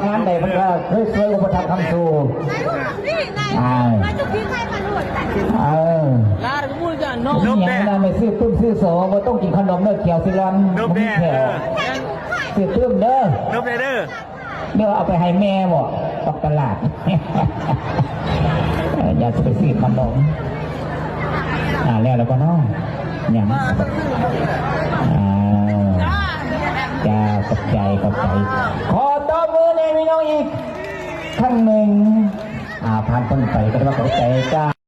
ງານໃດເພິ່ນກໍເຄີຍຊ່ວຍອຸປະຖຳຄ້ຳຊູ. ອ່າ ເອີ ມີຫຍັງນະ ໄປຊື້ປຶ້ມຊື້ໂສ ບໍ່ຕ້ອງກິນຂະໜົມເດີ ຂຽວຊິລອນ ບໍ່ມີແຂ້ວ. ເອີ ຊື້ປຶ້ມເດີ ເດີ ເອົາໄປໃຫ້ແມ່ບໍ ອອກຕະຫຼາດ. ເອີ ຢ່າຊິໄປຊື້ຂະໜົມ. ອ່າ ແລ້ວແລ້ວບໍ່ເນາະ ຫຍັງ? ອ່າ ຈ້າ ຂອບໃຈ ຂອບໃຈ. ຂໍຕົບມືໃຫ້ພີ່ນ້ອງອີກຄັ້ງໜຶ່ງ. ອ່າ ຜ່ານພົ້ນໄປກໍໄດ້ວ່າຂອບໃຈຈ້າ.